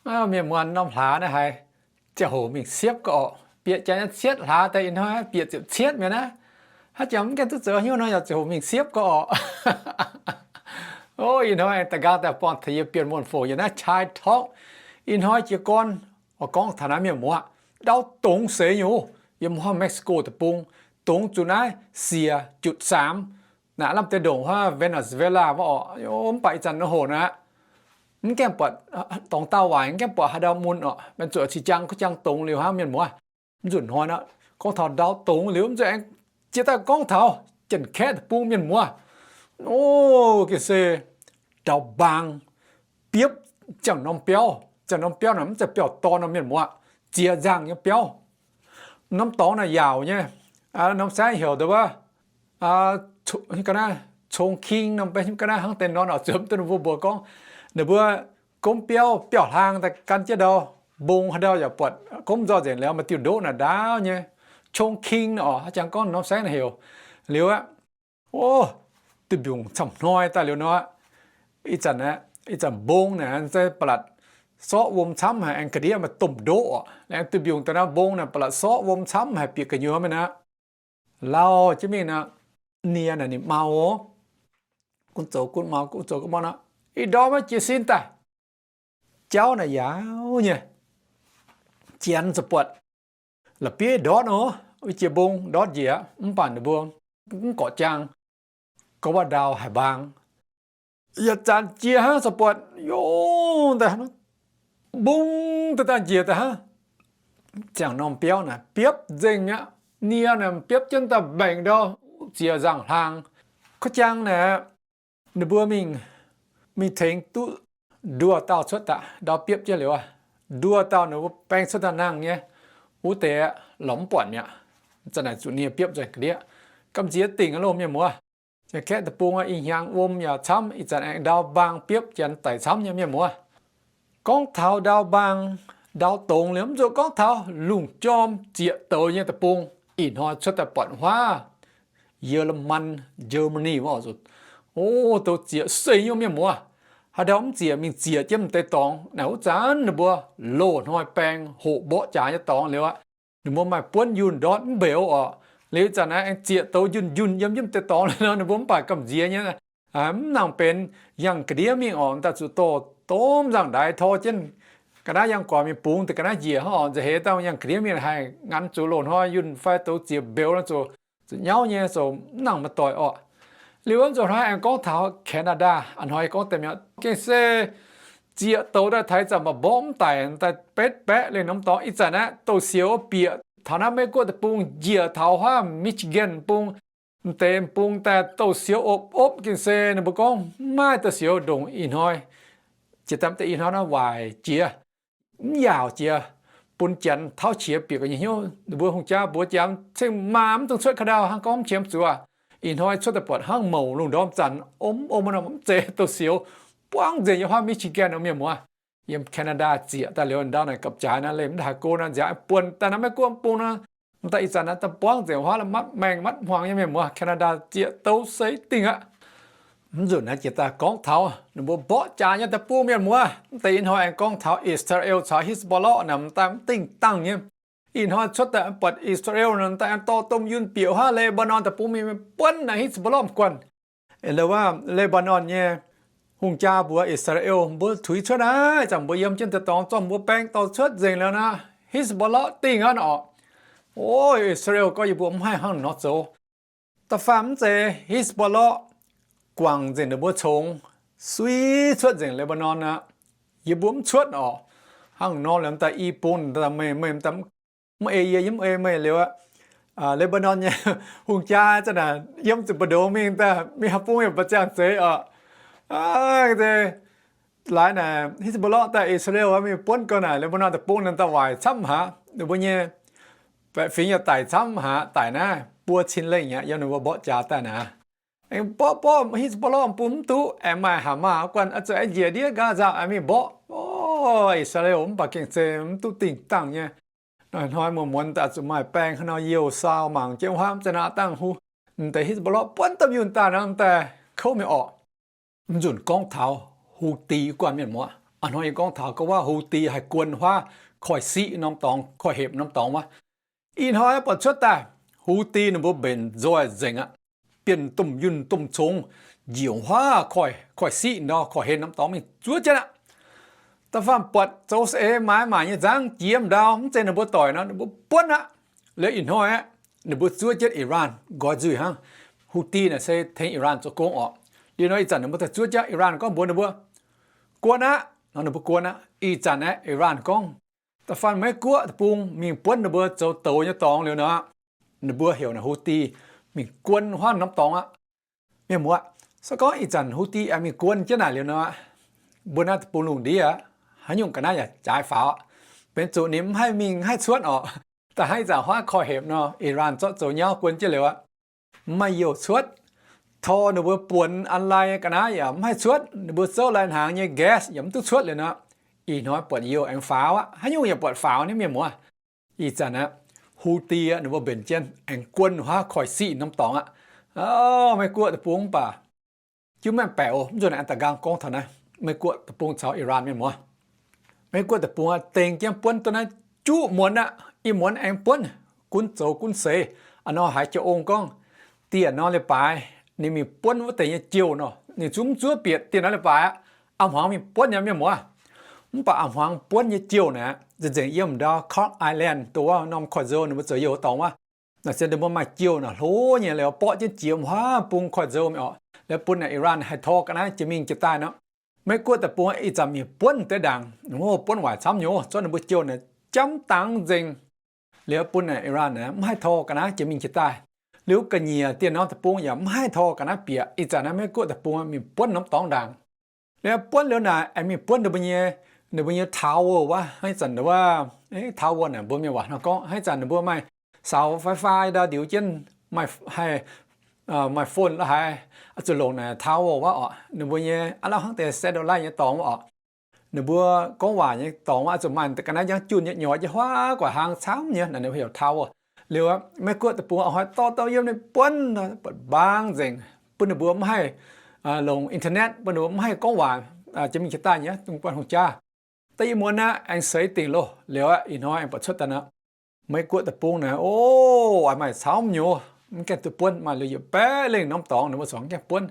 Mienh muoz, norm hlaax naaiv haiz ziangh hoc mingh siepv gau orqc. Bieqc janx nyei cietv hlaax daaih ih hnoi bieqc ziepc cietv mi'aqv naaiv. Haaix jangx mv gaengh duqv zoux haaix nyungc nor yaac ziangh hoc mingh siepv gau orqc. O, ih hnoi da'nqaang daaih buangh taux yie Bienh Wuonh Foc yiem naaiv Chai Talk. Ih hnoi jiez gorn oix gorngv taux naaiv, mienh muoz, ndau dongz seix nyei. Yiem haaix Mexico deic-bung, dongz zuqc naaiv siec jutc saamx. Naaiv lamh deix ndongc haaix Venezuela wuov orqc. Mv baac ih zanc nor hoc naaiv, mv gaengh buatc dorngx daauh waaic, mv gaengh buatc haaix ndau mun orqc. Mienh zuqc qiex jang kuv jang dongz liuz hnangv, mienh muoz. Mv nzunc hnoi naaiv gorngv taux ndau dongz liuz, mv nzunc aengx jiex daaih gorngv taux Janx-Kaeqv deic-bung, mienh muoz. O, gengh se ndau mbaang biopv ziangh norm biauv. Ziangh norm biauv naaic mv zeiz biauv-dorn nor, mienh muoz, ziex nzangh nyei biauv. Norm dorngx naaic yaauc nyei. Norm saengv heuc deix wuov, ga'naaiv Cong King norm, ga'naaiv hnangv deix nor, zuqc mv duqv ninh mbuo mbuox gorngv. Ninh mbuo gomv biauv, biauv hlaang daaih gan jienv ndau mbong, haaix ndau yaac buatc gomv nzoih nzengc liuz maaih diuh ndoqv naaic ndaauv nyei. Cong King orqc, haaix jangx gorngv norm saengv naaic heuc. Liuz aqv, o, duih mbiungc camv hnoi daaih liuz nor, ih zanc, ih zanc mbong naaic se ba'latc sorqv wuom camv haic, aengx ga'ndiev maaih domh ndoqv orqc. Aengx duih mbiungc daaih nor, mbong naaic ba'latc sorqv wuom camv haic, bieqc gu'nyuoz mingh aqv. Lauh jienv mingh aqv. Nie naaic ninh mau, gunv zoux gunv mau, gunv zoux gunv mau aqv. Ih ndorm maiv jiez sin daaih, jauv naaic yaauv nyei. Janx ziouc buatc la'bieiv ndortv nor, jiex mbong ndortv njiec, mv baac ninh mbuo mv gorqv jaang, gorngv waac ndau haic mbaang. Yietc zanc jiex hnangv, ziouc buatc yongh daaih mbong daaih daaih njiec daaih hnangv. Ziangh norm biauv naaic biopv nzengc mi'aqv. Nie naaic biopv jienv daaih mbaengc ndau ziex nzangh hlaang. Gorqv jaang naaic, ninh mbuo mingh, mingh tengx duqv nduoh dauh cuotv daaih, ndau biopv jienv liuz aqv, nduoh dauh ninh mbuo baeng cuotv daaih nangh nyei, wuov deix lorz mv buatc mi'aqv. Zanc naaic zuqc nie biopv nzengc ga'ndiev. Gamh nziex dingc aqv loh, mienh muoz. Janx-Kaeqv deic-bung ih hnyangx wuom yaac camv, ih zanc aengx ndau mbaang biopv janx daic camv nyei, mienh muoz. Gorngv taux ndau mbaang, ndau dongz liuz, mv zuqc gorngv taux lungh jorm zieqc douz nyei deic-bung, ih hnoi cuotv daaih buatc huaav, Yeoleman, Germany wuov, o, douz zieqc seix nyei, mienh muoz. Haaix ndau mv zieqc mingh zieqc jienv m'deix dorngx naaic, wuov zanc ninh mbuo loz-hnoi baeng hoqc mborqv jaax nyei dorngx liuz aqv, ninh mbuo maaih buonv yunh ndortv mv mbeux orqc. Liuz ih zanc naaiv aengx zieqc douz njunh njunh yiem jienv m'deix dorngx nor, ninh mbuo mv baac gamh nziex nyei, mv nangc benx yangh ga'ndiev mingh orqc. Daaih zuqc dorh domh nzangc-ndaix tor jienv ga'naaiv yangh guaax mingh bungx deix ga'naaiv njiec hnangv orqc. Nza'heix dangh yangh ga'ndiev mingh haih nganx zuqc loz-hnoi yunh fai douz zieqc mbeux nor, zuqc nyauv nyei, zoux mv nangc maaih doic orqc. Liuz wuov nzunc hnoi aengx gorngv taux Canada, a'hnoi gorngv deix mi'aqv, gengh se zieqc douz daaih taux ih zanc mv baac mborqv mv daic, daaih betv baeqv lengh norm dorngx. Ih zanc aeqv, douz-sioux bieqc taux naaiv Meiv-Guoqv deic-bung, njiec taux huaav Michigan bung, m'deix bung daaih douz-sioux opv opv, gengh se ninh mbuo gorngv mv maaih douz-sioux ndongc ih hnoi. Jiex daaih m'deix ih hnoi naaiv waaic jiex, mv yaauc jiex, bun janx tauv qiex bieqc gu'nyuoz hnyouv. Ninh mbuo hungh jaa mbuox janx cingx maah mv dungx cuotv ka'ndau, hnangv gorngv mv qiemx zuqc. Ih hnoi cuotv daaih buatc hnangv mouc lungh ndorm zanc, om om nor mv zeiz douz-sioux, buangv nzengc yiem huaav Michigan, mienh muoz. Yiem Canada zieqc daaih liuz ndau naaic gapv-jaaix naaiv leih mv daaih haaix go naaiv nziaaux buonc daaih naaiv Meiv-Guoqv bung naaiv, m'daaih ih zanc naaiv daaih buangv nzengc huaav, la'matv maengh matv hmuangx nyei, mienh muoz. Canada zieqc douz seix dingh aqv. Mv nzunc naaiv jiex daaih gorngv taux ninh mbuo mborqv jaax nyei deic-bung, mienh muoz. M'daaih ih hnoi aengx gorngv taux Israel caux Hezbollah naaic, m'daaih mv dingh dangh nyei. Ih hnoi cuotv daaih buatc Israel naaic, m'daaih aengx dorh domh yunh bieqc huaav Lebanon deic-bung mingh buonv naaic Hezbollah m'guanh. Ndo wuov Lebanon nyei hungh jaa mbuox Israel, mbuo tuix cuotv aqv, ih zanc mbuo yiem jienv deix dorngx zorqv mbuo baeng dorh cuotv nzengc liuz naaic, Hezbollah dingh aqv orqc. O, Israel gorngv, yie mbuo mv haih hnangv nor zoux. Da'faanh mv zeiz Hezbollah guangc nzengc ninh mbuo congx, sui cuotv nzengc Lebanon aqv. Yie mbuo mv cuotv orqc. Hnangv nor liuz m'daaih i bung daaih meih, meih m'daaih mv ei yie, yie mv ei meih liuz aqv. Lebanon nyei hungh jaa zanc naaic yiem zuqc mbu'ndongx mingh daaih, mingh haaix bung yaac mbu'ziex zeiz orqc. Laaix naaic Hezbollah daaih Israel mingh buonv gau naaic Lebanon deic-bung, ninh daaih waaic camv haic. Ninh mbuo nyei baeqc fingx yaac daic camv haic, daic naaiv buo cin lengh aqv, yiem ninh mbuo mborqv jaax daaih naaic. Aengx borqv borqv Hezbollah bung mv duqv, aengx maaih Hamas guanh oix zuqc aengx njiec ndiev Gaza aengx mingh mborqv. O, Israel mv baac gengh se mv duqv dingh dangh nyei. Hnoi-hnoi muonz-muonz daaih zuqc maaih baeng hnangv nor youh saau mangc jienv huaav mv zeiz naaic dangh hu. M'deix Hezbollah buonv domh yunh daaih nor, m'daaih kouv mi'aqv orqc. Mv nzunc gorngv taux Houthi guanh, mienh muoz. A'hnoi yie gorngv taux gorngv wuov Houthi haih guon huaav koiv-siqv norm dorngx, koiv-hepc norm dorngx wuov. Ih hnoi buatc cuotv daaih Houthi ninh mbuo mbenc nzoih nzengc aqv, bienh domh yunh domh congx njiec huaav koiv-siqv ndau koiv-hepc norm dorngx mingh zuov jienv aqv. Da'faanh buatc zoux saeng-eix maaiz maaic nyei nzangv jiex ndau, mv zeiz ninh mbuo doic nor, ninh mbuo buonv aqv. Liuz ih hnoi aeqv, ninh mbuo zuov jienv Iran nqoi nzuih hnangv. Houthi naaic se tengx Iran zoux gong orqc. Liuz nor ih zanc ninh mbuo daaih zuov jienv Iran gorngv mbuox ninh mbuo, guon aqv nor, ninh mbuo guon aqv. Ih zanc aeqv, Iran gorngv da'faanh Meiv Guoqv deic-bung mingh buonv ninh mbuo zoux douz nyei dorngx liuz nor, ninh mbuo heuc naaic Houthi mingh guon huaav norm dorngx aqv. Mienh muoz, se gorngv ih zanc Houthi aengx mingh guon jienv naaic liuz nor, mbuo naaiv deic-bung lungh ndiev haaix nyungc ga'naaiv yaac jaaix faaux aqv. Benx zuqc ninh mv haih mingh haih cuotv orqc. Da'hnangv ih zanc huaav koiv-hepc nor, Iran zorqv zoux nyauv guon jienv liuz aqv, mv maaih youh cuotv. Tor ninh mbuo buonx an lai ga'naaiv yaac mv haih cuotv, ninh mbuo zouv lai-hnaangx nyei gas yaac mv duqv cuotv liuz nor, ih hnoi buatc youh aengx faaux aqv. Haaix nyungc yaac buatc faaux nyei, mienh muoz. Ih zanc aqv, Houthi ninh mbuo mbenc jienv aengx guon huaav koiv-siqv norm dorngx aqv. Meiv Guoqv deic-bung mv baac jienv maiv baeqc oc. Mv nzunc naaiv da'nqaang gorngv taux naaiv Meiv Guoqv deic-bung caux Iran, mienh muoz. Meiv Guoqv deic-bung aeqv, dengh jienv buonv duqv naaiv juqv muonz aqv. Ih muonz aengx buonv, gunv zoux gunv seix. A'hnoi haiz jiex ong gorngv, dieh norm leiz-baaix ninh mingh buonv wuov deix nyei jouh nor, ninh zungv mv zuov bieqc dieh norm leiz-baaix aqv. A'hmuangx mingh buonv nyei, mienh muoz. Mv baac a'hmuangx buonv nyei jouh naaic, nzengc-nzengc yiem ndau Kok Island, dongh wuov norm koiv-nzou ninh mbuo zoux youh dorngx wuov. Naaic se ninh mbuo maaih jouh naaic hlo nyei, liuz borqv jienv jiex huaav bung koiv-nzou mingh orqc. Liuz bun naaic Iran haih tor ga'naaiv jiex mingh jiex daaih nor, Meiv Guoqv deic-bung ih zanc mingh buonv deix ndaangc, wuov buonv waaic camv nyei, zorqv ninh mbuo jouh naaic jamv dangx nzengc. Liuz bun naaic Iran naaic mv haih tor ga'naaiv jiex mingh jiex daaih. Liuz ga'nyiec dieh norm deic-bung yaac mv haih tor ga'naaiv bieqc. Ih zanc naaiv Meiv Guoqv deic-bung mingh buonv norm dorngx ndaangc. Liuz buonv liuz naaic aengx mingh buonv ninh mbuo nyei, ninh mbuo nyei tower wuov. Hnangv ih zanc wuov, tower naaic mbuo mienh waac hnangv gorngv, hnangv ih zanc ninh mbuo maaih saux fai fai ndau ndiux jienv, maaih haih, maaih phone la'haaix, zuqc longc naaic tower wuov orqc. Ninh mbuo nyei aav lauh hnangv deix satellite nyei dorngx wuov orqc. Ninh mbuo gorngv waac nyei dorngx wuov, zuqc maaih ga'naaiv njang junh nyei nyorx jienv huaav guaax hlang camv nyei, naaic ninh mbuo heuc tower. Liuz Meiv Guoqv deic-bung a'hnoi dorh dauh yiem ninh buonv, buatc mbaang nzengc, bun ninh mbuo mv haih longc internet, bun ninh mbuo mv haih gorngv waac jiex mingh jiex daaih nyei, dongh buatc hungh jaa. Da'yietv muonz naaiv aengx seix dingc loh. Liuz aqv, ih hnoi aengx buatc cuotv daaih nor, Meiv Guoqv deic-bung naaic, o, aengx maaih camv nyei, mv gaengh duqv buonv, maaih liuz yietc baeqv lengh norm dorngx ninh mbuo corc mv gaengh buonv.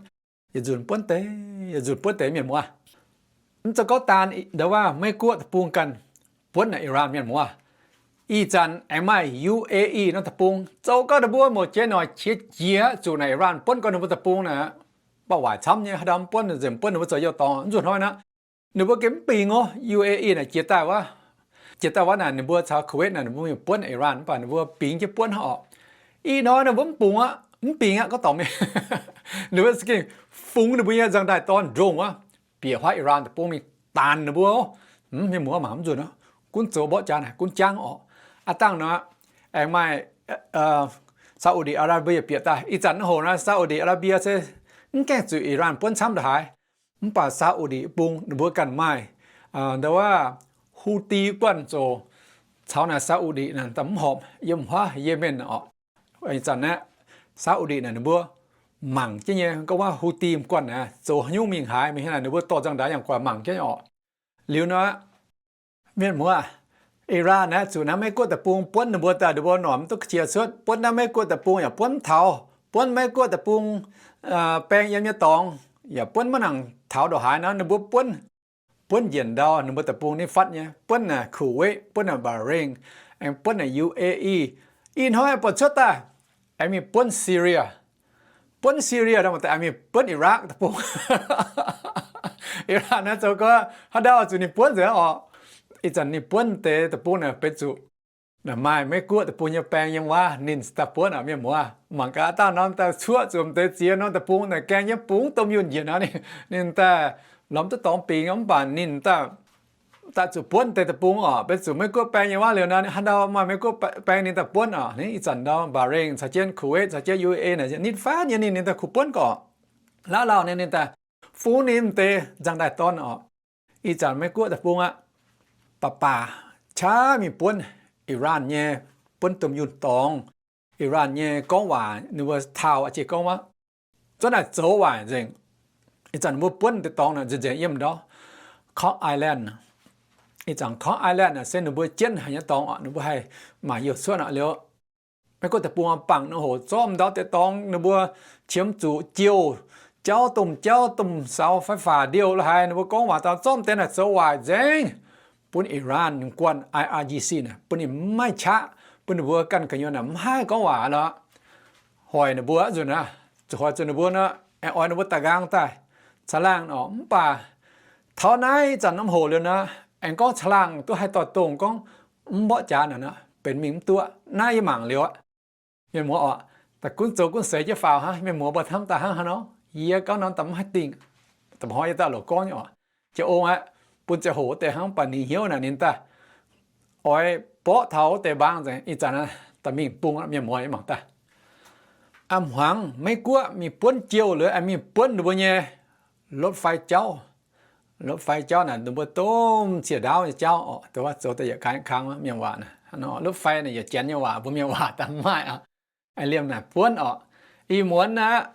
Yietc nzunc buonv deix, yietc nzunc buonv deix, mienh muoz. Mv zoux gorngv daan ndau wuov Meiv Guoqv deic-bung ganh buonv naaic Iran, mienh muoz. Ih zanc aengx maaih U A E norm deic-bung, zoux gau ninh mbuo mouz jiex noic qiex jiez zuqc naaic Iran buonv gau ninh mbuo deic-bung naaic, baac waaic camv nyei, haaix dauh mv buonv nzengc, buonv ninh mbuo zoux youh dorngx. Mv nzunc hnoi naaiv ninh mbuo gengh mv bingx oc. U A E naaic jiex daaih wuov, jiex daaih wuov naaic ninh mbuo caux Kuwait naaic ninh mbuo mingh buonv Iran, mv baac ninh mbuo bingx jienv buonv aqv orqc. Ih hnoi ninh mbuo mv bungx aqv, mv bingx aqv, gorngv dorngc mingh. Ninh mbuo za'gengh fungx ninh mbuo nyei nzangc-ndaaih dorn ndongh wuov, bieqc huaav Iran deic-bung mingh daanx ninh mbuo. Mienh muoz, mangc mv nzunc aqv, gunv zoux mborqv jaax naaic gunv jangv orqc. Aav dangh nor, aengx maaih Saudi Arabia bieqc daaih. Ih zanc hoc naaiv Saudi Arabia se mv gaengh zuqc Iran buonv camv ndongc haaix. Mv baac Saudi bung ninh mbuo ganh maaih ndau wuov Houthi guanh zoux caux naaic Saudi naaic daaih mv horpc yiem huaav Yemen orqc. Ih zanc naaiv Saudi naaic ninh mbuo mangc jienv nyei gorngv wuov Houthi guanh naaic zoux haaix nyungc mingh haaix, mingh haaix naaic ninh mbuo dorh nzangc-ndaaix yangh guaax mangc jienv orqc. Liuz nor, mienh muoz, Iran naaiv zuqc naaiv Meiv Guoqv deic-bung buonv ninh mbuo daaih, ninh mbuo norm duqv jiex cuotv, buonv naaiv Meiv Guoqv deic-bung yaac buonv mv taux, buonv Meiv Guoqv deic-bung baeng yiem nyei dorngx yaac buonv maiv nangc taux ndongc haaix nor, ninh mbuo buonv, buonv njiec ndau ninh mbuo deic-bung nitv fatv nyei, buonv naaic Kuwait, buonv naaic Bahrain, aengx buonv naaic U A E. Ih hnoi buatc cuotv daaih aengx mingh buonv Syria. Buonv Syria daaih mangc daaih aengx mingh buonv Iraq deic-bung. Iraq naaiv zoux gau, haaix ndau zuqc ninh buonv nzengc orqc. Ih zanc ninh buonv deix deic-bung naaic benx zuqc maaih Meiv Guoqv deic-bung nyei baeng yiem wuov, ninh daaih buonv aqv, mienh muoz. Mangc gaax dangh norm daaih cuoqv zuqc m'deix ziex norm deic-bung naaic gaeng jienv bungx domh yunh njiec nor, ninh daaih lorz mv duqv dorngx bingx, mv baac ninh daaih zuqc buonv deix deic-bung orqc. Benx zuqc Meiv Guoqv baeng nyei wuov liuz nor, haaix ndau maaih Meiv Guoqv baeng ninh daaih buonv orqc. Ninh ih zanc ndau Bahrain caux jienv Kuwait caux jienv U A E naaic nitv fatv nyei, ninh, ninh daaih kuh buonv gorqc. Lauh lauh ninh, ninh daaih fungx ninh m'deix nzangc-ndaaih dorn orqc. Ih zanc Meiv Guoqv deic-bung aqv, baac baac qaqv mingh buonv Iran nyei, buonv domh yunh dorngx. Iran nyei gorngv waac ninh mbuo taux a'jiex gorngv wuov, zorqv naaic zoux waaic nzengc. Ih zanc mbuo buonv deix dorngx naaic nzengc nzengc yiem ndau. Kok Island. Ih zanc Kok Island naaic se ninh mbuo jienv haic nyei dorngx oc, ninh mbuo haih maac youh cuotv aqv liuz. Maiv gunv deic-bung bangc norm hoc zorqv m'ndau deix dorngx, ninh mbuo qiemx zuqc jouh, jauv domh jauv domh saux fai faac ndiouh lo haic, ninh mbuo gorngv waac daaih zorqv deix naaic zoux waaic nzengc, bun Iran nyungc guanh I R G C naaic bun ninh maiv qaqv, bun ninh mbuo ganh gu'nyuoz naaic maiv haih gorngv waac lorqc. Hoic ninh mbuo nzunc aqv, zuqc hoic zuqc ninh mbuo nor, aengx oix ninh mbuo daaih nqaang daaih caangh laangh oc. Mv baac taux naaiv zanc norm hoc liuz nor, aengx gorngv caangh laangh duqv haih doix-dongh gorngv mv mborqv jaax naaic nor, benx mingh mv duqv. Naaiv yie mangc liuz aqv. Mienh muoz oc, daaih gunv zoux gunv seix jienv faaux hnangv, mienh muoz mbuo hnamv daaih hnangv haaix nor, yie gauh norm daaih mv haih dingh. Da'hmz hnoi yie daaih loc gorngv nyei oc, jiex ong aqv, bun ziangh hoc wuov deix hnangv baac ninh hnyouv naaic ninh daaih oix borqv taux wuov deix mbaang nzengc. Ih zanc daaih mingh bung mienh muoz yie mangc daaih. A'hmuangx Meiv Guoqv mingh buonv jouh liuz aengx mingh buonv ninh mbuo nyei รถไฟ jauv. รถไฟ jauv naaic ninh mbuo domh ziec ndaauv nyei jauv oc, zoux daaih yietc kang kang mienh waac naaic. รถไฟ naaic yietc janx nyei waac, mbuo mienh waac daaih mv maaih aqv. Aengx liemh naaic buonv oc. Ih muonz aqv,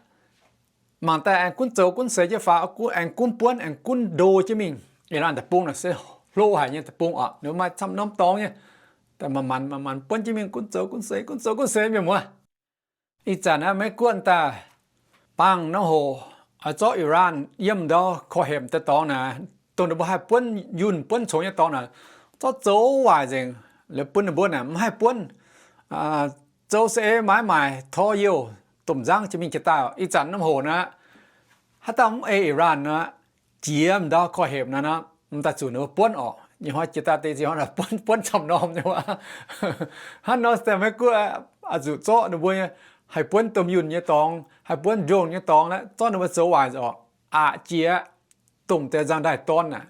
mangc daaih aengx gunv zoux gunv seix jienv faaux, aengx gunv buonv, aengx gunv ndo jienv mingh. Iran deic-bung naaic se hlo haic nyei deic-bung oc, ninh maaih camv norm dorngx nyei. Daaih manc-manc manc-manc buonv jienv mingh, gunv zoux gunv seix, gunv zoux gunv seix, mienh muoz. Ih zanc naaiv Meiv Guoqv daaih bangc norm hoc oix zorqv Iran yiem ndau korv hepc deix dorngx naaic, dongh ninh mbuo haih buonv yunh buonv congx nyei dorngx naaic, zorqv zoux waaic nzengc, liuz bun ninh mbuo naaic mv haih buonv. Zoux saeng-eix maaiz maaic tor youh domh nzangv jienv mingh jiex daaih. Ih zanc norm hoc naaic, haaix dauh mv ei Iran nor, jiex m'ndau korv hepc naaiv nor, m'daaih zuqc ninh mbuo buonv oc. Ih hnoi jiex daaih deix zinh hnoi buonv, buonv camv norm nyei waac. Hnangv nor se Meiv Guoqv oix zuqc zorqv ninh mbuo nyei, haih buonv domh yunh nyei dorngx, haih buonv drone nyei dorngx naaiv, zorqv ninh mbuo zoux waaic oc. Aqc jiex dongh deix nzangv-ndaaih dorn naaic,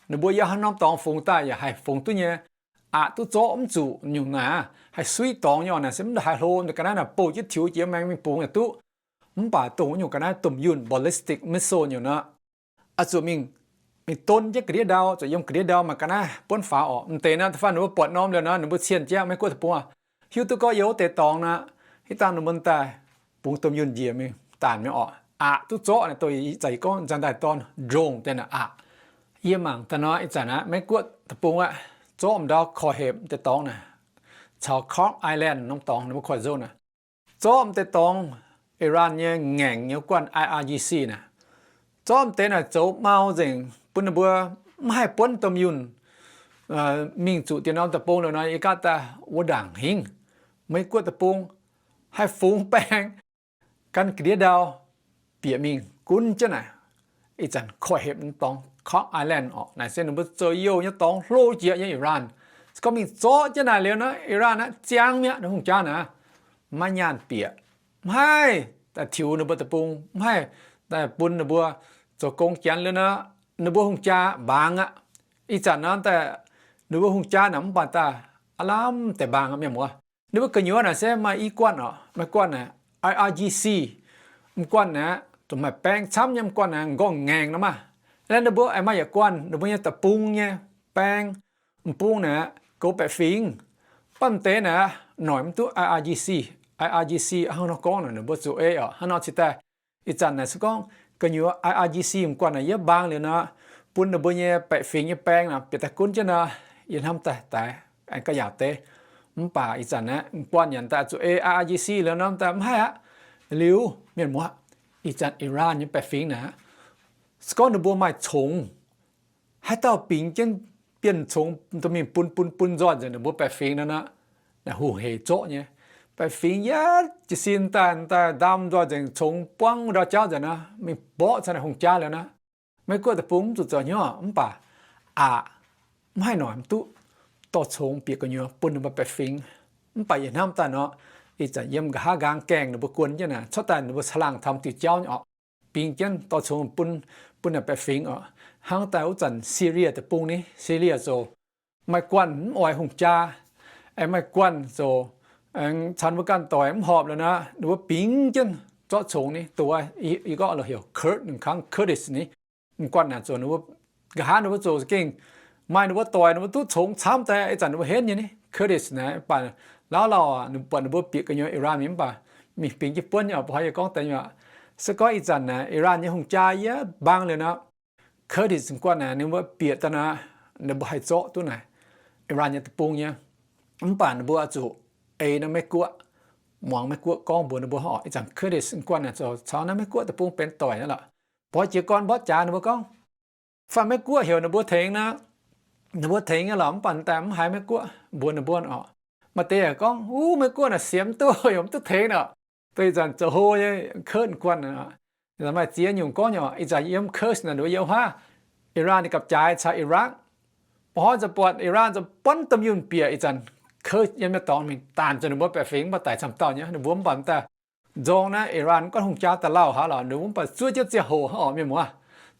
ninh mbuo yiem haaix norm dorngx fungx daaih yaac haih fungx duqv nyei. Aqc duqv zorqv mv zuqc nyungc naaic, haih suiv dorngx nyei oc. Naaic se mv haiz hlo, ga'naaiv naaic bouh jienv tiux jiex maengx mingh bungx yaac duqv. Mv baac dongh wuov nyungc ga'naaiv domh yunh ballistic missile nyungc nor, oix zuqc mingh, mingh don jienv ga'ndiev ndau, zuqc yiem ga'ndiev ndau maaih ga'naaiv buonv faaux oc. M'deix nor, da'faanh ninh mbuo buatc norm liuz nor, ninh mbuo cien jienv Meiv Guoqv deic-bung oc, hiuv duqv gorngv yiem wuov deix dorngx nor, hitv dangh ninh mbuo daaih bungx domh yunh njiec mingh daanc mingh oc. Aqc duqv zorqv naaic, dongh ih zanc yie gorngv nzangv-ndaaih dorn drone deix naaic aqc. Yie mangc daaih nor, ih zanc aqv, Meiv Guoqv deic-bung aqv, zorqv m'ndau korv hepc deix dorngx naaic, caux Kok Island norm dorngx ninh mbuo korv-hepc zone naaic, zorqv m'deix dorngx, Iran nyei ngaengc nyei guanh I R G C naaic, zorqv m'deix naaic zoux mau nzengc bun ninh mbuo mv haih buonv domh yunh mingh zuqc dien norm deic-bung liuz nor, yie gaatv daaih wuov ndaangc hingv Meiv Guoqv deic-bung haih fungx baeng gan ga'ndiev ndau bieqc mingh gunv jienv naaic. Ih zanc korv hepc nyei dorngx Kok Island oc, naaic se ninh mbuo zoux youh nyei dorngx hlo jiex nyei Iran. Se gorngv mingh zorqv jienv naaic liuz nor, Iran naaiv ziangx mi'aqv, ninh hungh jaa naaic maiv nyaanh bieqc, mv haih daaih tiux ninh mbuo deic-bung, mv haih daaih bun ninh mbuo zoux gong janx liuz nor, ninh mbuo hungh jaa mbaang aqv. Ih zanc nor daaih ninh mbuo hungh jaa naaic mv baac daaih aav lamh deix mbaang aqv, mienh muoz. Ninh mbuo gu'nyuoz naaic se maaih i guanh oc, maaih guanh naaic I R G C, m'guanh naaic, dongh maaih baeng camv nyei m'guanh naaic, m'nqorngv ngaengc nor maah. Ninh mbuo aengx maaih yietc guanh ninh mbuo nyei deic-bung nyei baeng, m'bung naaic goux baeqc fingx. Mv baac m'deix naaic noic mv duqv I R G C. I R G C hnangv nor gorngv naaic, ninh mbuo zuqc ei oc. Hnangv nor cingx daaih, ih zanc naaic se gorngv gu'nyuoz I R G C m'guanh naaic yiem mbaang liuz nor, bun ninh mbuo nyei baeqc fingx nyei baeng naaic bieqc daaih gunv jienv nor, yie hnamv daaih daix aengx ga'yaauc deix. Mv baac ih zanc naaic m'guanh nyanc daaih zuqc ei I R G C liuz nor daaih mv haih aqv. Liuz mienh muoz, ih zanc Iran nyei baeqc fingx naaic, se gorngv ninh mbuo maaih congx, haaix dauh bingx jienv bienh congx dorh mingh bun bun bun nzoih nzengc ninh mbuo baeqc fingx nor, naaic hungh heic zorqv nyei. Baeqc fingx yietv jiez sin daaih, daaih ndaam nzoih nzengc, congx buangv ndau jauv nzengc nor, mingh mborqv caux naaic hungh jaa liuz nor, Meiv Guoqv deic-bung mv zuqc zoux hnyouv. Mv baac aqc mv haih noic mv duqv dorh congx bieqc gu'nyuoz bun ninh mbuo baeqc fingx. Mv baac yie hnamv daaih nor, ih zanc yiem nqa'haav nqaang gaengh ninh mbuo guon jienv naaic, cuotv daaih ninh mbuo caangh laangh taux diuh jauv nyei oc. Bingx jienv dorh congx bun, bun naaic baeqc fingx oc. Hnangv daaih wuov zanc Syria deic-bung ni, Syria zoux maaih guanh mv oix hungh jaa, aengx maaih guanh zoux, aengx caux ninh mbuo ganh doic mv horpc liuz nor, ninh mbuo bingx jienv zorqv congx ni, dongh wuov yie gorngv heuc Kurd, ninh kangv Kurdish ni. M'guanh naaic zoux ninh mbuo, nqa'haav ninh mbuo zoux za'gengh maaih ninh mbuo doic, ninh mbuo duqv congx camv daaih, ih zanc ninh mbuo henv nyei ni. Kurdish naaic, mv baac lauh lauh aac, ninh buatc ninh mbuo bieqc gu'nyuoz Iran mingh mv baac mingh bingx jienv buonv nyei oc. Baac hnoi yie gorngv deix nyei aqv, se gorngv ih zanc naaic Iran nyei hungh jaa yiem mbaang liuz nor, Kurdish guanh naaic ninh mbuo bieqc daaih naaic, ninh mbuo haih zorqv duqv naaic Iran nyei deic-bung nyei. Mv baac ninh mbuo oix zuqc ei naaiv Meiv-Guoqv, muangx Meiv-Guoqv gorngv mbuox ninh mbuo oc. Ih zanc Kurdish guanh naaic zoux caux naaiv Meiv-Guoqv deic-bung benx doic nyei lorqc. Mbuo jiez gorn mborqv jaax ninh mbuo gorngv, fai Meiv-Guoqv heuc ninh mbuo tengx nor, ninh mbuo tengx nyei lorqc, mv baac daaih mv haiz Meiv-Guoqv mbuox ninh mbuo oc. Maaih deix yaac gorngv, uv, Meiv-Guoqv naaic siemx duqv, yaac mv duqv tengx oc. Dongh ih zanc zoux hlo nyei Kurdish guanh, maaih ziex nyungc gorngv nyei oc. Ih zanc yiem Kurdish naaic ninh mbuo yiem huaav, Iran ninh gapv-jaaix caux Iraq. Mbuo hnoi ziouc buatc Iran ziouc buonv domh yunh bieqc ih zanc Kurdish yiem nyei dorngx mingh daanh zuqc ninh mbuo baeqc fingx, mv baac daic camv dauh nyei. Ninh mbuo mv baac daaih nzorng naaiv Iran guanh hungh jaa daaih lauh haaix lorqc, ninh mbuo mv baac zuov jienv ziangh hoc oc, mienh muoz.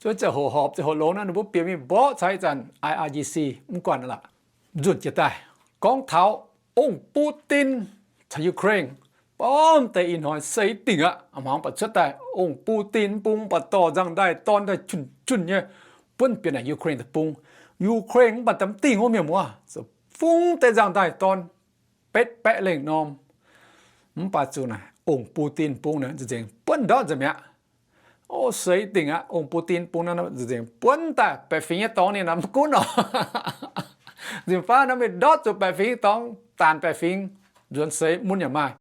Zuov ziangh hoc horpc ziangh hoc longx naaiv, ninh mbuo bieqc mingh mborqv caux ih zanc I R G C mv guanh lorqc. Nzunc jiex daaih gorngv taux ong Putin caux Ukraine, baamv deix ih hnoi seix dingc aqv. Hmuangx baac cuotv daaih ong Putin mv bung mv baac dorh nzangc-ndaaih dorn daaih junh-junh nyei buonv bieqc naaic Ukraine deic-bung. Ukraine mv baac daaih mv dingh wuov, mienh muoz, fungx deix nzangc-ndaaih dorn betv baeqv lengh norm. Mv baac zuqc naaic ong Putin bung naaic nzengc-nzengc buonv ndortv nzengc mi'aqv. O, seix dingc aqv. Ong Putin bung naaiv nzengc-nzengc buonv daaih baeqc fingx nyei dorngx ninh naaic mv gunv oc. Nzunc baav naaiv mingh ndortv zuqc baeqc fingx nyei dorngx, daanh baeqc fingx, nzuonx seix mun yaac maaih.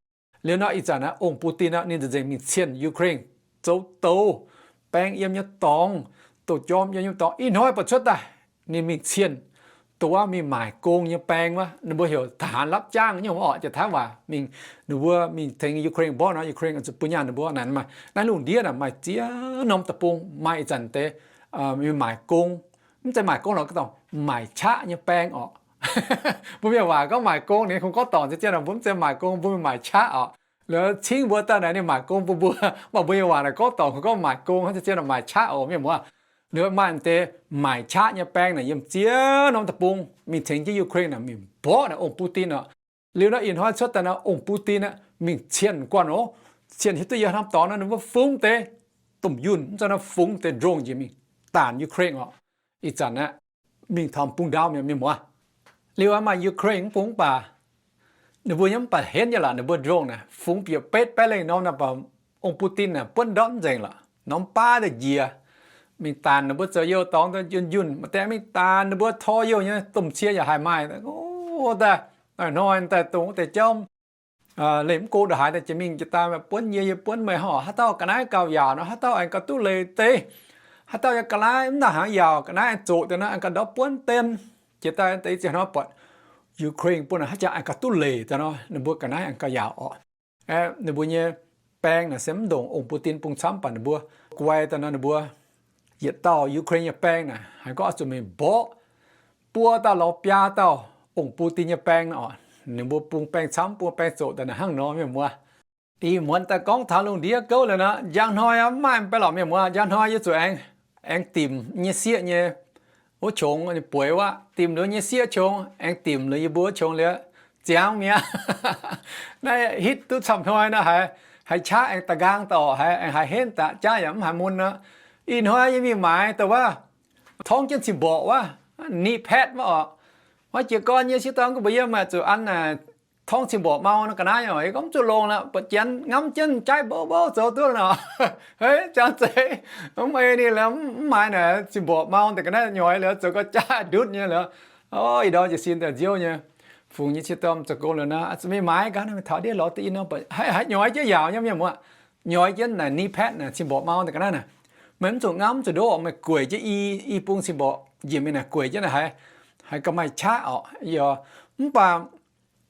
Liuz nor ih zanc naaiv ong Putin naaiv ninh nzengc-nzengc mingh cienh Ukraine, zoux douz baeng yiem nyei dorngx, douz jorm yiem nyei dorngx. Ih hnoi baac cuotv daaih ninh mingh cienh douz wuov mingh maaic gong nyei baeng wuov, ninh mbuo heuc ทหารรับจ้าง nyungc oc, jiex Taiv waac mingh. Ninh mbuo mingh tengx Ukraine mborqv nor, Ukraine zuqc bun nyaanh ninh mbuo naaic. Naaiv lungh ndiev naaic maaih ziex norm deic-bung maaih ih zanc deix mingh maaic gong. Mv zeiz maaic gong lorqc, gorngv dorngc maaic qaqv nyei baeng oc. Mbuo mienh waac gorngv maaic gong, ninh kungx gorngv dorngc zien-zien nor, mbuo mv zeiz maaic gong, mbuo mingh maaic qaqv oc. Liuz cingv mbuo daaih naaic ninh maaic gong bun mbuo, mv baac mbuo nyei waac naaic gorngv dorngc kungx gorngv maaic gong hnangv, zien-zien nor maaic qaqv oc, mienh muoz. Liuz maaih deix maaic qaqv nyei baeng naaic yiem ziex norm deic-bung mingh tengx jienv Ukraine naaic mingh mborqv naaic ong Putin oc. Liuz naaiv ih hnoi cuotv daaih naaiv ong Putin aeqv, mingh cienh guanh oc, cienh hiuv duqv yiem norm dorngx naaiv ninh mbuo fungx deix domh yunh, mv zeiz naaiv fungx deix drone njiec mingh daanh Ukraine oc. Ih zanc aeqv, mingh taux bung ndaauv mi'aqv, mienh muoz. Liuz aeqv, maaih Ukraine mv bung mv baac ninh mbuo nyei mv baac henv nyei lorqc, ninh mbuo drone naaic fungx bieqc betv baeqv lengh norm naaic, mv baac ong Putin naaic buonv ndortv nzengc lorqc, norm baav daaih njiec mingh daanh ninh mbuo zoux youh dorngx daaih njunh njunh, maaih deix mingh daanh ninh mbuo tor youh nyei domh cie yaac haih maaih. O, daaih hnoi daaih dongh wuov deix jauv leih mv go ndongc haaix daaih jiex mingh jiex daaih, buonv yie, yie buonv meih, haaix dauh ga'naaiv gauh yaauc nor, haaix dauh aengx gauh duqv leih deix, haaix dauh yaac ga'naaiv mv nangc hnaangx yaauc, ga'naaiv aengx zoqc deix nor, aengx gauh ndortv buonv deix. Jiex daaih deix ziangh hnoi buatc Ukraine bun naaic haaix jaax aengx gauh duqv leih deix nor, ninh mbuo ga'naaiv aengx gauh yaauc oc. Ninh mbuo nyei baeng naaic se mv ndongc ong Putin bung camv, mv baac ninh mbuo guai daaih nor, ninh mbuo yietc dauh Ukraine nyei baeng naaic haiz gorngv oix zuqc mingh mborqv buo dauh lorz biaa dauh ong Putin nyei baeng nor, ninh mbuo bung baeng camv, bung baeng zoqc daaih naaic hnangv nor, mienh muoz. Ih muonz daaih gorngv taux lungh ndiev gouv liuz nor, njang hnoi mv maaih mv bei lorqc, mienh muoz. Njang hnoi yie zuqc aengx, aengx dimc nyei sieqv nyei wuov qongx, ninh bueix wuov, dimc liuz nyei sieqv qongx, aengx dimc liuz yie mbuo wuov qongx liuz, ziangx mi'aqv. Naaiv hitv duqv camv hnoi nor, haiz, haiz qaqv aengx da'nqaang daaih oc, haiz, aengx haiz henv daaih, jaav yaac mv haiz mun nor. Ih hnoi yie mingh maaiz dongh wuov torngv jienv cing-mborqc wuov, knee pad wuov oc. Wuov jiez gorn nyei sieqv dorn gorngv mbuox yie, meih zuqc an torngv cing-mborqc mau nor ga'naaiv oc. Yie gorngv zuqc longx lorqc, buatc janx ngamv jienv jaaiv mbouv mbouv zoux duqv nor. Hei, jangx zeiz, mv ei ninh lorqc, mv maaih naaic cing-mborqc mau deix ga'naaiv nyoix liuz zoux gau jaav ndutv nyei liuz. O, ih ndorm jiez sin daaih nziouv nyei, fungx nyei sieqv dorn zoux gong liuz nor, zuqc mingh maaiz gaax, mingh taux ndiev lorz deix i nor, haiz nyoix jienv yaauc nyei, mienh muoz. Nyoix jienv naaic knee pad naaic cing-mborqc mau deix ga'naaiv naaic. Meih mv zuqc ngamv, mv zuqc ndoqv, meih gueic jienv i, i bung cing-mborqc njiec mingh naaic gueic jienv naaic haiz, haiz ga'maaih qaqv oc. Mv baac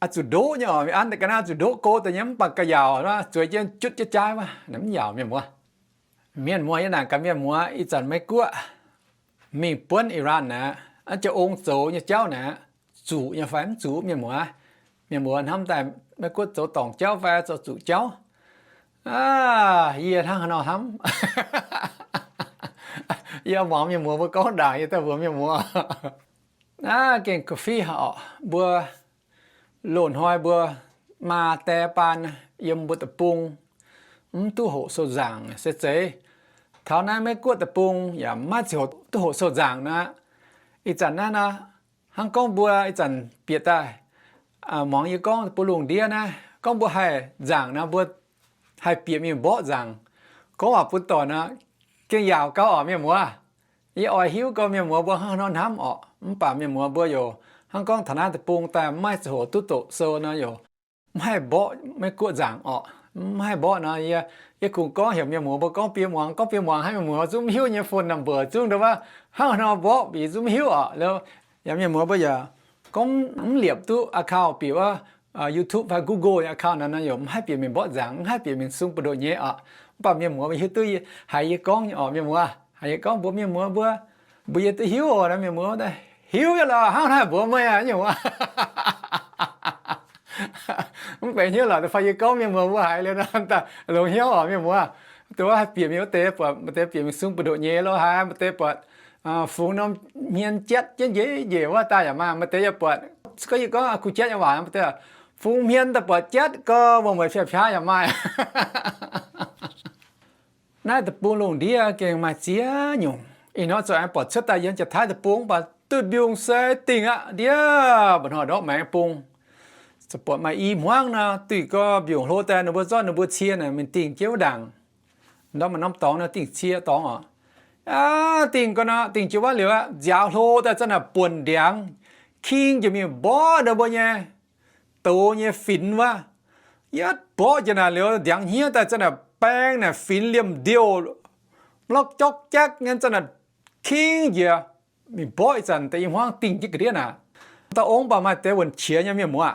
oix zuqc ndoqv nyei oc. An deix ga'naaiv zuqc ndoqv go deix nyei, mv baac ga'yaauc zueiz jienv jutv jienv jaaiv wuov, mv yaauc, mienh muoz. Mienh muoz, yie naaic gaax mienh muoz, ih zanc Meiv-Guoqv mingh buonv Iran naaic, jienv ong zoux nyei jauv naaic, zuqc nyei fai mv zuqc, mienh muoz? Mienh muoz hnamv daaih Meiv-Guoqv zoux dorngc jauv fai zoux zuqc jauv? Aa, yie hnangv haaix nor hnamv? Yie muangx mienh muoz mbuo gorngv ndaangc, yie daaih mbuox mienh muoz. Aa, gengh ga'fiev oc, mbuo loz-hnoi mbuo maa die baan yiem mbuo deic-bung mv duqv hoqc sou nzaangc se zeiz. Taux naaiv Meiv-Guoqv deic-bung yaac maiv zeiz hoqc, duqv hoqc sou nzaangc nor. Ih zanc naaiv nor, hnangv gorngv mbuo ih zanc bieqc daaih, muangx yie gorngv bun lungh ndiev naaiv, gorngv mbuo haih nzaangc nor, mbuo haih bieqc mingh mborqv nzaangc, gorngv waac bun doic nor, gengh yaauc gau oc, mienh muoz. Yie oix hiuv gau mienh muoz mbuo hnangv haaix nor hnamv orqc. Mv baac mienh muoz mbuo youc hnangv gorngv taux naaiv deic-bung daaih maiv ziangh hoc duqv doqc sou nor youc mv haih mborqv Meiv Guoqv nzaangc orqc. Mv haih mborqv nor, yie, yie kungx gorngv heuc mienh muoz mbuo gorngv biei muangx, gorngv biei muangx hnangv mienh muoz zungv mv hiuv nyei phone number zungv nduov, hnangv haaix nor mborqv bieqc zungv mv hiuv orqc. Liuz yaac mienh muoz mbuo yaac gorngv mv liepc duqv account bieqc wuov YouTube fai Google nyei account naaiv nor youc mv haih bieqc mingh mborqv nzaangc, mv haih bieqc mingh sung buoz-ndoqv nyei orqc. Mv baac mienh muoz mbuo hiuv duqv haiz yie gorngv nyei orqc, mienh muoz. Haiz yie gorngv mbuox mienh muoz mbuo, mbuo yie duqv hiuv oc. Mienh muoz, hiuv nyei lorqc, hnangv naaiv mbuox meih aqv, mienh muoz. Mv benx hnyouv lorqc, fai yie gorngv mienh muoz mbuo haiz liuz nor daaih longx hnyouv oc, mienh muoz. Dongh wuov haih bieqc mingh wuov deix buatc, maaih deix bieqc mingh sung buoz-ndoqv nyei lo haic, maaih deix buatc fungx norm hmien jatv jienv njiec njiec wuov daaih yaac maaih, maaih deix yaac buatc, gorngv yie gorngv kuh jatv nyei waac, maaih deix fungx hmien daaih buatc jatv gau, muoz-mueic piaa-piaa yaac maaih. Naaiv deic-bung lungh ndiev gengh maaih ziex nyungc. Ih hnoi zuqc aengx buatc cuotv daaih yiem Janx-Taiv deic-bung, mv baac duih mbiungc se dingh aqv ndiev, mba'hnoi ndortv maengx bung. Zuqc buatc maaih i hmuangv nor, duih gau mbiungc hlo daaih, ninh mbuo zorqv ninh mbuo cie naaic mingh dingh jienv wuov ndaangc. Ndortv maaih norm dorngx nor dingh cie dorngx oc. Aav, dingh gau nor, dingh jienv wuov liuz aqv, nziaaux hlo daaih zanc naaic buonc ndiangx, king jiex mingh mborqv ninh mbuo nyei douz nyei finx wuov. Yietv mborqv jiex naaic liuz, ndiangx hniev daaih zanc naaic baeng naaic finx liemh ndiouh, mlorqv jorqv jaqv nyei zanc naaic king jiex mingh mborqv ih zanc deix i hmuangv dingh jienv ga'ndiev naaic. Dauh ong baac maaih deix wuonh qiex nyei mienh muoz,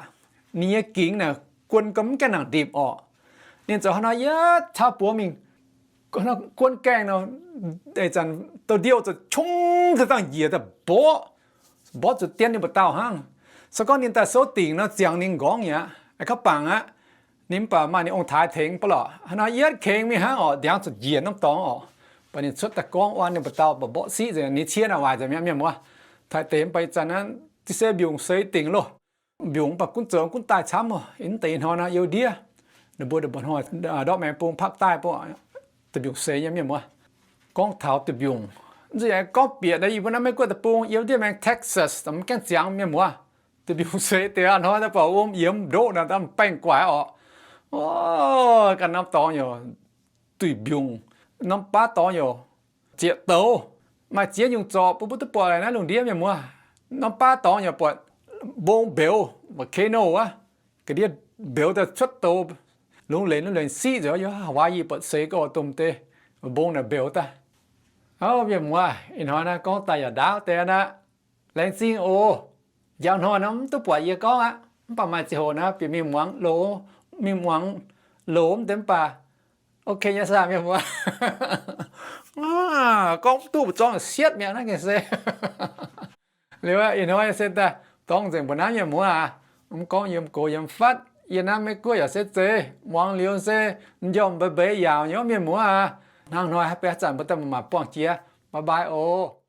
ninh nyei gingx naaic guon gau mv gaengh nangc ndipc orqc. Ninh zoux haaix nor yietv cau buoz mingh guon gaengh nor, ih zanc douh ndiouh zoux qong daaih dangh njiec daaih mborqv, mborqv zuqc dien ninh mbuo dauh hnangv. Se gorngv ninh daaih souv dingc nor ziangx ninh nqorngv nyei aqv, kaux bangc aqv. Ninh mv baac maaih ninh ong-taaix tengx ba'lorqc. Haaix nor yietv kengx mingh hnangv orqc, ndiangx zuqc njiec norm dorngx orqc. Mv baac ninh cuotv daaih gorngv wuov, ninh mbuo dauh mbuo mborqv siqv nzengc, ninh cie naaic waaic nzengc mi'aqv mienh muoz. Taaih deix mv baac ih zanc naaiv se mbiungc seix dingc loh. Mbiungc mv baac gunv zoux gunv daaih camv oc. Mv deix ih hnoi nor youh ndiev, ninh mbuo ndongc mbuo hnoi ndortv maengx bung Pakc Daaih bung, duih mbiungc seix nyei mienh muoz. Gorngv taux duih mbiungc, zuqc yaac gorngv bieqc naaiv yie mbuo naaiv Meiv Guoqv deic-bung youh ndiev maengx Texas mv gaengh ziangx mienh muoz. Duih mbiungc seix deix hnoi daaih buatc wuom yiemx ndoqv naaic daaih baengh guaix orqc. Ganh norm dorngx youc duih mbiungc, norm baav dorngx youc zieqc douz. Maaih ziex nyungc zorc bun mbuo duqv buatc naaiv lungh ndiev mienh muoz. Norm baav dorngx youc buatc mbong mbeux, volcano wuov, ga'ndiev mbeux daaih cuotv douz, lungz lenc lungz lenc siqv nzengc. Yiem Hawaii buatc seix gorx domh deix mbong naaic mbeux daaih. Ov, mienh muoz, ih hnoi naaiv gorngv daaih yaac ndaauv deix aqv. Laengz zingh oc. Njang hnoi nor mv duqv buatc yie gorngv aqv, mv baac maaih ziangh hoc naaiv bieqc mingh muangx loz, mingh muangx loz mv deix mv baac ok nyei saah mienh muoz. Gorngv mv duqv mbu'zorng sietv mi'aqv naaiv gengh se. Liuz ih hnoi se daaih dorngx nzengc mbuo naaiv mienh muoz aac. Mv gorngv yiem gox yiem fatv, yie naaiv Meiv Guoqv yaac se zeiz muangx liuz se m'njormh mbeix mbeix yaauc nyei mienh muoz aac. Hnangv hnoi haaix zanc mbuo daaih mangc buangh jiex. Bye bye oc.